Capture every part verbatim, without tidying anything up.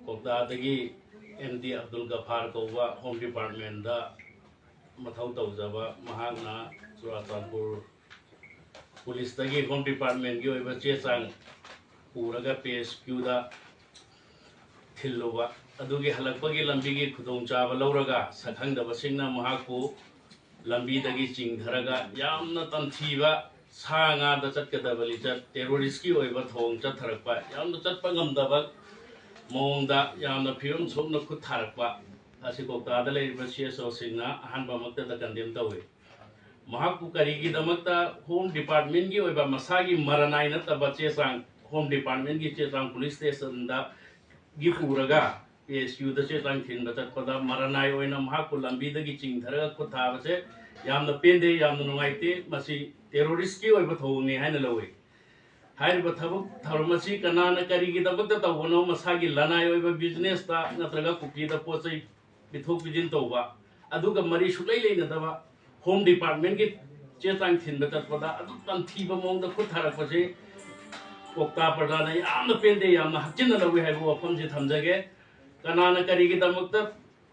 ꯀꯣꯛꯇꯥꯗꯒꯤ M D Abdul Gaffar ꯀꯧꯕ home ꯗꯤꯄꯥꯔꯠꯃꯦꯟꯗ ꯃꯊꯧ ꯇꯧꯖꯕ ꯃꯍꯥꯛꯅ ꯆꯨꯔꯥꯆꯥꯟꯄꯨꯔ ꯄꯨꯂꯤꯁꯇꯒꯤ ꯍꯣꯝ ꯗꯤꯄꯥꯔꯠꯃꯦꯟꯒꯤ ꯑꯣꯏꯕ ꯆꯦ ꯆꯥꯡ ꯄꯨꯔꯒ ꯄꯤ ꯑꯩꯆ ꯀ꯭ꯌꯨꯗ ꯊꯤꯜꯂꯨꯕ ꯑꯗꯨꯒꯤ ꯍꯜꯂꯛꯄꯒꯤ ꯂꯝꯕꯤꯒꯤ ꯈꯨꯗꯣꯡꯆꯥꯕ ꯂꯧꯔꯒ ꯁꯛꯈꯪꯗꯕꯁꯤꯡꯅ ꯃꯍꯥꯛꯄꯨ ꯂꯝꯕꯤꯗꯒꯤ ꯆꯤꯡꯊꯔꯒ ꯌꯥꯝꯅ ꯇꯝꯊꯤꯕ ꯁꯥ ꯉꯥꯗ ꯆꯠꯀꯗꯕ ꯂꯤꯆꯠ, ꯇꯦꯔꯣꯔꯤꯁꯀꯤ ꯑꯣꯏꯕ ꯊꯧꯑꯣꯡ ꯆꯠꯊꯔꯛꯄ, ꯌꯥꯝꯅ ꯆꯠꯄ ꯉꯝꯗꯕ ꯃꯑꯣꯡꯗ ꯌꯥꯝꯅ ꯐꯤꯕꯝ ꯁꯣꯛꯅ ꯈꯨꯠ ꯊꯥꯔꯛꯄ ꯑꯁꯤ ꯀꯣꯛꯇꯥꯗ ꯂꯩꯔꯤꯕ ꯁꯤ ꯑꯦꯁ ꯑꯣꯁꯤꯡꯅ ꯑꯍꯥꯟꯕꯃꯛꯇꯗ ꯀꯟꯗꯦꯝ ꯇꯧꯏ꯫ ꯃꯍꯥꯛꯄꯨ ꯀꯔꯤꯒꯤꯗꯃꯛꯇ ꯍꯣꯝ ꯗꯤꯄꯥꯔꯠꯃꯦꯟꯒꯤ ꯑꯣꯏꯕ ꯃꯁꯥꯒꯤ ꯃꯔꯅꯥꯏ ꯅꯠꯇꯕ ꯆꯦ ꯆꯥꯡ, ꯍꯣꯝ ꯗꯤꯄꯥꯔꯠꯃꯦꯟꯒꯤ ꯆꯦ ꯆꯥꯡ ꯄꯨꯂꯤꯁ ꯁ꯭ꯇꯦꯁꯟꯗꯒꯤ ꯄꯨꯔꯒ ꯄꯤ ꯑꯩꯆ ꯀ꯭ꯌꯨꯗ ꯆꯦ ꯆꯥꯡ ꯊꯤꯟꯕ ꯆꯠꯄꯗ ꯃꯔꯅꯥꯏ ꯑꯣꯏꯅ ꯃꯍꯥꯛꯄꯨ ꯂꯝꯕꯤꯗꯒꯤ ꯆꯤꯡꯊꯔꯒ ꯈꯨꯠ ꯊꯥꯕꯁꯦ ꯌꯥꯝꯅ ꯄꯦꯟꯗꯦ, ꯌꯥꯝꯅ ꯅꯨꯡꯉꯥꯏꯇꯦ꯫ ꯃꯁꯤ ꯇꯦꯔꯣꯔꯤꯁꯀꯤ ꯑꯣꯏꯕ ꯊꯧꯑꯣꯡꯅꯤ ꯍꯥꯏꯅ ꯂꯧꯏ꯫ ꯍꯥꯏꯔꯤꯕ ꯊꯕꯛ ꯊꯧꯔꯝ ꯑꯁꯤ ꯀꯅꯥꯅ ꯀꯔꯤꯒꯤꯗꯃꯛꯇ ꯇꯧꯕꯅꯣ? ꯃꯁꯥꯒꯤ ꯂꯅꯥꯏ ꯑꯣꯏꯕ ꯕꯤꯖꯤꯅꯦꯁꯇ ꯅꯠꯇ꯭ꯔꯒ ꯀꯨꯀꯤꯗ ꯄꯣꯠ ꯆꯩ ꯄꯤꯊꯣꯛ ꯄꯤꯁꯤꯟ ꯇꯧꯕ, ꯑꯗꯨꯒ ꯃꯔꯤ ꯁꯨꯛꯂꯩ ꯂꯩꯅꯗꯕ ꯍꯣꯝ ꯗꯤꯄꯥꯔꯠꯃꯦꯟꯒꯤ ꯆꯦ ꯆꯥꯡ ꯊꯤꯟꯕ ꯆꯠꯄꯗ ꯑꯗꯨꯛ ꯇꯝꯊꯤꯕ ꯃꯑꯣꯡꯗ ꯈꯨꯠ ꯊꯥꯔꯛꯄꯁꯤ ꯀꯣꯛꯇꯥ ꯄ꯭ꯔꯖꯥꯅ ꯌꯥꯝꯅ ꯄꯦꯟꯗꯦ, ꯌꯥꯝꯅ ꯍꯛꯆꯤꯟꯅ ꯂꯧꯏ ꯍꯥꯏꯕ ꯋꯥꯐꯝꯁꯤ ꯊꯝꯖꯒꯦ꯫ ꯀꯅꯥꯅ ꯀꯔꯤꯒꯤꯗꯃꯛꯇ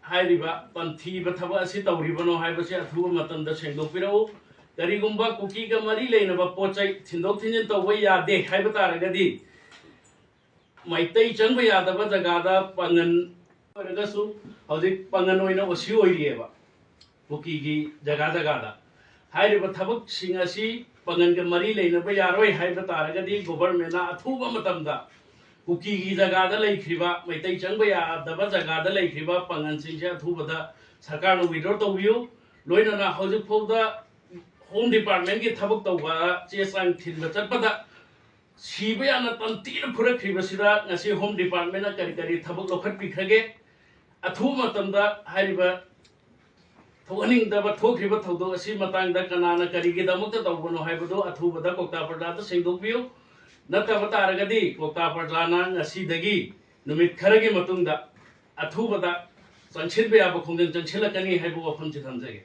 ꯍꯥꯏꯔꯤꯕ ꯇꯝꯊꯤꯕ ꯊꯕꯛ ꯑꯁꯤ ꯇꯧꯔꯤꯕꯅꯣ ꯍꯥꯏꯕꯁꯤ ꯑꯊꯨꯕ ꯃꯇꯝꯗ ꯁꯦꯡꯗꯣꯛꯄꯤꯔꯛꯎ꯫ ꯀꯔꯤꯒꯨꯝꯕ ꯀꯨꯀꯤꯒ ꯃꯔꯤ ꯂꯩꯅꯕ ꯄꯣꯠ ꯆꯩ ꯊꯤꯟꯗꯣꯛ ꯊꯤꯟꯖꯤꯟ ꯇꯧꯕ ꯌꯥꯗꯦ ꯍꯥꯏꯕ ꯇꯥꯔꯒꯗꯤ, ꯃꯩꯇꯩ ꯆꯪꯕ ꯌꯥꯗꯕ ꯖꯒꯥꯗ ꯄꯥꯡꯒꯟ ꯑꯣꯏꯔꯒꯁꯨ ꯍꯧꯖꯤꯛ ꯄꯥꯡꯒꯟ ꯑꯣꯏꯅ ꯑꯣ ꯁꯤ ꯑꯣꯏꯔꯤꯑꯕ ꯀꯨꯀꯤꯒꯤ ꯖꯒꯥ ꯖꯒꯥꯗ꯫ ꯍꯥꯏꯔꯤꯕ ꯊꯕꯛꯁꯤꯡ ꯑꯁꯤ ꯄꯥꯡꯒꯟꯒ ꯃꯔꯤ ꯂꯩꯅꯕ ꯌꯥꯔꯣꯏ ꯍꯥꯏꯕ ꯇꯥꯔꯒꯗꯤ ꯒꯣꯚꯔꯟꯃꯦꯟꯅ ꯑꯊꯨꯕ ꯃꯇꯝꯗ ꯀꯨꯀꯤꯒꯤ ꯖꯒꯥꯗ ꯂꯩꯈ꯭ꯔꯤꯕ, ꯃꯩꯇꯩ ꯆꯪꯕ ꯌꯥꯗꯕ ꯖꯒꯥꯗ ꯂꯩꯈ꯭ꯔꯤꯕ ꯄꯥꯡꯒꯟꯁꯤꯡꯁꯦ ꯑꯊꯨꯕꯗ ꯁꯔꯀꯥꯔꯅ ꯋꯤꯗ꯭ꯔꯣ ꯇꯧꯕꯤꯌꯨ꯫ ꯂꯣꯏꯅꯅ ꯍꯧꯖꯤꯛ ꯐꯥꯎꯗ ꯍꯣꯝ ꯗꯤꯄꯥꯔꯠꯃꯦꯟꯒꯤ ꯊꯕꯛ ꯇꯧꯕ ꯆꯦ ꯆꯥꯡ ꯊꯤꯟꯕ ꯆꯠꯄꯗ ꯁꯤꯕ ꯌꯥꯅ ꯇꯝꯊꯤꯅ ꯐꯨꯔꯛꯈ꯭ꯔꯤꯕꯁꯤꯗ ꯉꯁꯤ ꯍꯣꯝ ꯗꯤꯄꯥꯔꯠꯃꯦꯟꯅ ꯀꯔꯤ ꯀꯔꯤ ꯊꯕꯛ ꯂꯧꯈꯠꯄꯤꯈ꯭ꯔꯒꯦ? ꯑꯊꯨꯕ ꯃꯇꯝꯗ ꯍꯥꯏꯔꯤꯕ ꯊꯣꯛꯍꯟꯅꯤꯡꯗꯕ ꯊꯣꯛꯈ꯭ꯔꯤꯕ ꯊꯧꯗꯣꯛ ꯑꯁꯤ ꯃꯇꯥꯡꯗ ꯀꯅꯥꯅ ꯀꯔꯤꯒꯤꯗꯃꯛꯇ ꯇꯧꯕꯅꯣ ꯍꯥꯏꯕꯗꯨ ꯑꯊꯨꯕꯗ ꯀꯣꯛꯇꯥ ꯄ꯭ꯔꯖꯥꯗ ꯁꯦꯡꯗꯣꯛꯄꯤꯌꯨ꯫ ꯅꯠꯇꯕ ꯇꯥꯔꯒꯗꯤ ꯀꯣꯛꯇꯥ ꯄ꯭ꯔꯖꯥꯅ ꯉꯁꯤꯗꯒꯤ ꯅꯨꯃꯤꯠ ꯈꯔꯒꯤ ꯃꯇꯨꯡꯗ ꯑꯊꯨꯕꯗ ꯆꯪꯁꯤꯟꯕ ꯌꯥꯕ ꯈꯣꯡꯖꯪ ꯆꯪꯁꯤꯜꯂꯛꯀꯅꯤ ꯍꯥꯏꯕ ꯋꯥꯐꯝꯁꯤ ꯊꯝꯖꯒꯦ꯫